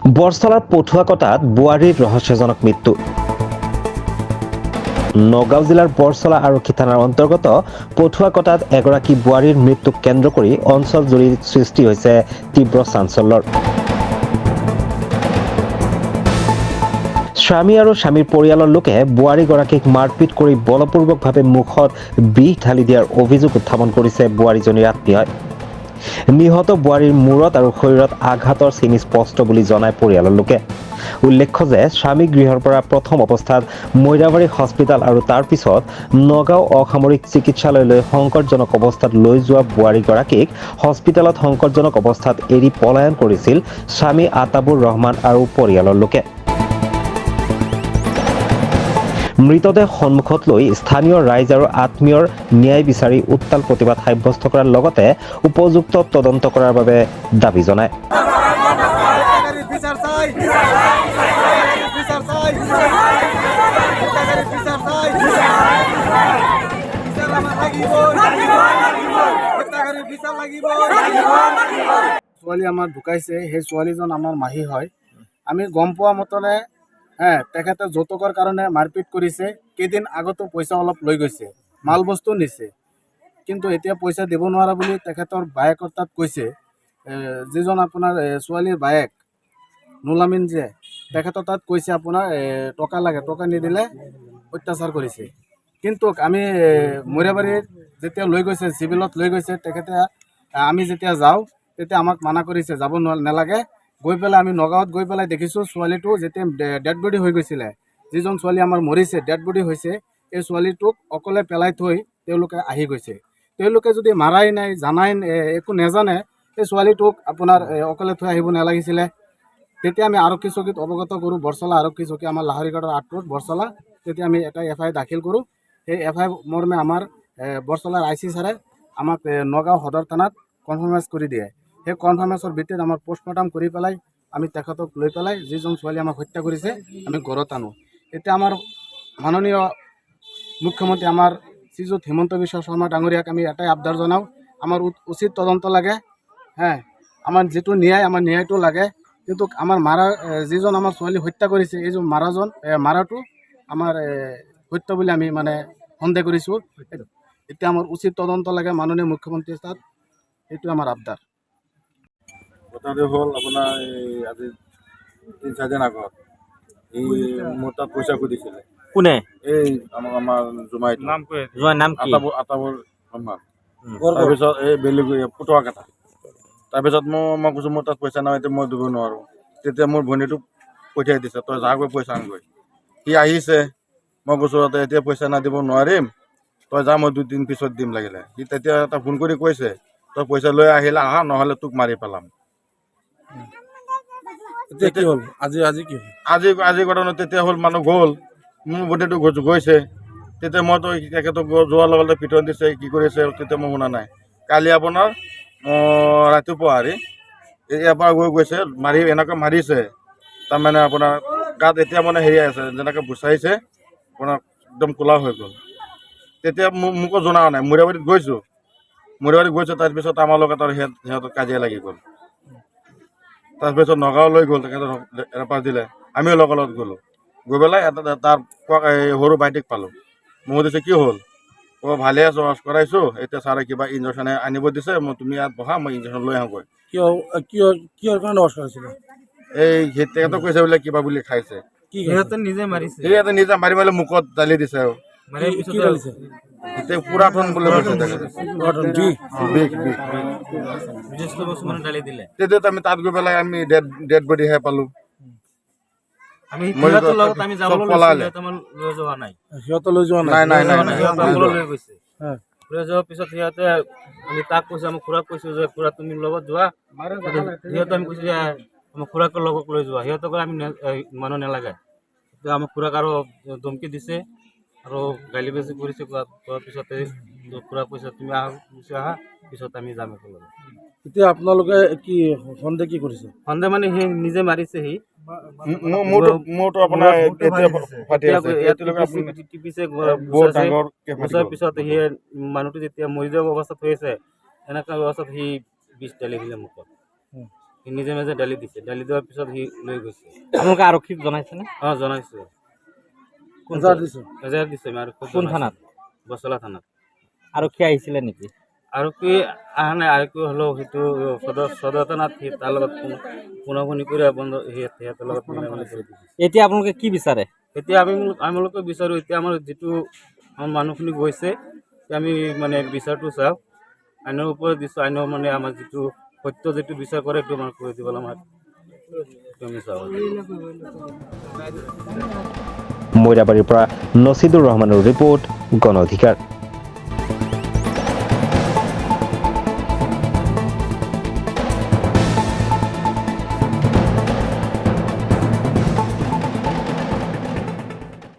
বৰচলাৰ পঠুৱাকটাত বোৱাৰীৰ ৰহস্যজনক মৃত্যু। নগাঁও জিলাৰ বৰচলা আৰক্ষী থানাৰ অন্তৰ্গত পঠুৱাকটাত এগৰাকী বোৱাৰীৰ মৃত্যুক কেন্দ্ৰ কৰি অঞ্চলজুৰি সৃষ্টি হৈছে তীব্ৰ চাঞ্চল্যৰ। স্বামী আৰু স্বামীৰ পৰিয়ালৰ লোকে বোৱাৰীগৰাকীক মাৰপিট কৰি বলপূৰ্বকভাৱে মুখত বিষ ঢালি দিয়াৰ অভিযোগ উত্থাপন কৰিছে বোৱাৰীজনীৰ আত্মীয়ই। নিহত বোৱাৰীৰ মূৰত আৰু শৰীৰত আঘাতৰ চিন স্পষ্ট বুলি জনায় পৰিয়ালৰ লোকে। উল্লেখ্য যে স্বামী গৃহৰ পৰা প্ৰথম অৱস্থাত মৈৰাবাৰী হস্পিতাল আৰু তাৰ পিছত নগাঁও অসামৰিক চিকিৎসালয়লৈ সংকটজনক অৱস্থাত লৈ যোৱা বোৱাৰীগৰাকীক হস্পিতালত সংকটজনক অৱস্থাত এৰি পলায়ন কৰিছিল স্বামী আতাবুৰ ৰহমান আৰু পৰিয়ালৰ লোকে। মৃতদেহ সন্মুখত লৈ স্থানীয় ৰাইজ আৰু আত্মীয়ৰ ন্যায় বিচাৰি উত্তাল প্ৰতিবাদ সাব্যস্ত কৰাৰ লগতে উপযুক্ত তদন্ত কৰাৰ বাবে দাবী জনায়। ছোৱালী আমাৰ ঢুকাইছে, সেই ছোৱালীজন আমাৰ মাহী হয়। আমি গম পোৱা মতনে তেখেতে যৌতুকৰ কাৰণে মাৰপিট কৰিছে। কেইদিন আগতো পইচা অলপ লৈ গৈছে, মাল বস্তু নিছে, কিন্তু এতিয়া পইচা দিব নোৱাৰা বুলি তেখেতৰ বায়েকৰ তাত কৈছে। যিজন আপোনাৰ ছোৱালীৰ বায়েক নুলামিন যে, তেখেতৰ তাত কৈছে আপোনাৰ টকা লাগে, টকা নিদিলে অত্যাচাৰ কৰিছে। কিন্তু আমি মৈৰাবাৰীত যেতিয়া লৈ গৈছে, চিভিলত লৈ গৈছে, তেখেতে আমি যেতিয়া যাওঁ তেতিয়া আমাক মানা কৰিছে, যাব নালাগে। গৈ পেলাই আমি নগাঁৱত গৈ পেলাই দেখিছোঁ ছোৱালীটো যেতিয়া ডেড বডি হৈ গৈছিলে, যিজন ছোৱালী আমাৰ মৰিছে, ডেড বডি হৈছে, এই ছোৱালীটোক অকলে পেলাই থৈ তেওঁলোকে আহি গৈছে। তেওঁলোকে যদি মাৰাই নাই, জানাই একো নেজানে, এই ছোৱালীটোক আপোনাৰ অকলে থৈ আহিব নালাগিছিলে। তেতিয়া আমি আৰক্ষী চকীত অৱগত কৰোঁ, বৰচলা আৰক্ষী চকী, আমাৰ লাহৰীঘাটৰ ৮ ৰোড বৰচলা। তেতিয়া আমি এটা এফ I দাখিল কৰোঁ। সেই এফ I মৰ্মে আমাৰ বৰচলাৰ I C ছাৰে আমাক নগাঁও সদৰ থানাত কনফাৰ্মেঞ্চ কৰি দিয়ে। সেই কনফাৰ্মেঞ্চৰ ভিত্তিত আমাৰ পষ্টমৰ্টম কৰি পেলাই আমি তেখেতক লৈ পেলাই যিজন ছোৱালী আমাক হত্যা কৰিছে আমি ঘৰত আনো। এতিয়া আমাৰ মাননীয় মুখ্যমন্ত্ৰী আমাৰ শ্ৰীযুত হিমন্ত বিশ্ব শৰ্মা ডাঙৰীয়াক আমি এটাই আবদাৰ জনাওঁ, আমাৰ উচিত তদন্ত লাগে। আমাৰ যিটো ন্যায়, আমাৰ ন্যায়টো লাগে। কিন্তু আমাৰ মাৰা যিজন আমাৰ ছোৱালী হত্যা কৰিছে, এই যে মাৰাজন, মাৰাটো আমাৰ সত্য বুলি আমি মানে সন্দেহ কৰিছোঁ। এতিয়া আমাৰ উচিত তদন্ত লাগে মাননীয় মুখ্যমন্ত্ৰীৰ তাত, এইটো আমাৰ আবদাৰ। কথাটো হ'ল আপোনাৰ এই আজি 3-4 দিন আগত এই মোৰ তাত পইচা খুজিছিলে। কোনে? এই আমাৰ জোমাইটো। যোৱাৰ নাম কি? আতাবুৰ ৰহমান। তাৰপিছত এই বেলেগ ফুটোৱা কাটা। তাৰপিছত মই কৈছোঁ মোৰ তাত পইচা নাই, এতিয়া মই দিব নোৱাৰোঁ। তেতিয়া মোৰ ভনীটোক পঠিয়াই দিছে, তই যা গৈ পইচা আনগৈ। সি আহিছে, মই কৈছোঁ এতিয়া পইচা নাই দিব নোৱাৰিম, তই যা, মই 2 দিন পিছত দিম লাগিলে। সি তেতিয়া এটা ফোন কৰি কৈছে, তই পইচা লৈ আহিলে আহা, নহ'লে তোক মাৰি পেলাম। এতিয়া কি হ'ল? আজি কি হ'ল? আজি ঘটনা তেতিয়া হ'ল, মানুহ গ'ল, মোৰ ভণ্টিটো গৈছে। তেতিয়া মইতো তেখেতক যোৱাৰ লগে লগে পিটন দিছে, কি কৰিছে তেতিয়া মই শুনা নাই। কালি আপোনাৰ ৰাতিপুৱা হেৰি ইয়াৰ পৰা গৈ গৈছে, মাৰি এনেকৈ মাৰিছে, তাৰমানে আপোনাৰ গাত এতিয়া মানে হেৰি আছে, যেনেকৈ বুচাইছে আপোনাৰ একদম ক'লা হৈ গ'ল। তেতিয়া মোকো জনা নাই, মৈৰাবাৰীত গৈছোঁ, মৈৰাবাৰীত গৈছোঁ, তাৰপিছত আমাৰ লগত আৰু সিহঁতৰ কাজিয়া লাগি গ'ল। তাৰপিছত নগাঁও লৈ গ'ল, তেখেতক ৰেফাৰ দিলে, আমিও লগৰ লগত গ'লোঁ। গৈ পেলাই এটা তাৰ এই সৰু ভাইটিক পালোঁ। মোক সুধিছে কি হ'ল, অ' ভালে আছোঁ, ৱাছ কৰাইছোঁ, এতিয়া ছাৰে কিবা ইনজেকশ্যন আনিব দিছে, মই তুমি ইয়াত বহা, মই ইনজেকশ্যন লৈ আহোঁগৈ। কিয় কিয় কিহৰ কাৰণে ৱাছ কৰাইছিলে? এই তেখেতক কৈছে বোলে কিবা বুলি খাইছে। কি সিহঁতে নিজে মাৰিছে। সিহঁতে নিজে মাৰি মাৰি মুখত ঢালি দিছে আৰু। কি ঢালিছে? এতিয়া পুৰাতন বুলি কৈছে তেখেতে। বিষ বিষ। ঢালি দিলে। তেতিয়া আমি তাত গৈ পেলাই আমি ডেড বডিহে পালোঁ। আমি সিহঁতৰ লগত আমি যাবলৈ পলালে। লৈ যোৱা নাই। সিহঁতে লৈ যোৱা নাই? নাই নাই নাই। লৈ গৈছে। লৈ যোৱাৰ পিছত সিহঁতে আমি তাক কৈছোঁ, আমি খুৰাক কৈছোঁ যে খুৰা তুমি লগত যোৱা। সিহঁতে আমি কৈছোঁ যে আমাৰ খুৰাকৰ লগত লৈ যোৱা। সিহঁতক আমি মানুহ নালাগে। আমাৰ খুৰাক আৰু ধমকি দিছে আৰু গালি বেছি কৰিছে। কোৱাৰ পিছতে খুৰাক কৈছে তুমি আহা, গুচি আহা, পিছত আমি যাম একেলগে। এতিয়া আপোনালোকে কি সন্দেহ কি কৰিছে? সন্দেহ মানে সি নিজে মাৰিছে সি। মোৰতো আপোনাৰ এতিয়া ফাটি আছে। টিপিছে, বহুত ডাঙৰকে। গুচাৰ পিছত সি মানুহটো যেতিয়া মৰি যোৱা অৱস্থাত হৈ আছে, এনেকুৱা অৱস্থাত সি বিষ ঢালি দিলে মুখত। সি নিজে নিজে ঢালি দিছে, ঢালি দিয়াৰ পিছত সি লৈ গৈছে। আপোনালোকে আৰক্ষীক জনাইছেনে? অঁ, জনাইছোঁ। এজাহাৰ দিছে? এজাহাৰ দিছোঁ আমি আৰক্ষীক কোন জনাইছোঁ। থানাত? বচলা থানাত। আৰক্ষী আহিছিলে নেকি? আৰক্ষী অহা নাই। আৰক্ষী হ'লেও সেইটো সদৰ সদৰ থানাত সি তাৰ লগত ফোনাফোনি কৰি বন্ধ সিহঁতৰ লগত মিলামিলি কৰি দিছে। এতিয়া আপোনালোকে কি বিচাৰে? এতিয়া আমি আমালোকে বিচাৰোঁ, এতিয়া আমাৰ যিটো আমাৰ মানুহখিনি গৈছে, এতিয়া আমি মানে বিচাৰটো চাওঁ, আইনৰ ওপৰত দিছোঁ। আইনৰ মানে আমাৰ যিটো সত্য যিটো বিচাৰ কৰে সেইটো আমাৰ কৰি দিবলৈ আমাৰ সেইটো আমি চাওঁ। মৈৰাবাৰীৰ পৰা নছিদুৰ ৰহমানৰ ৰিপৰ্ট, গণ অধিকাৰ।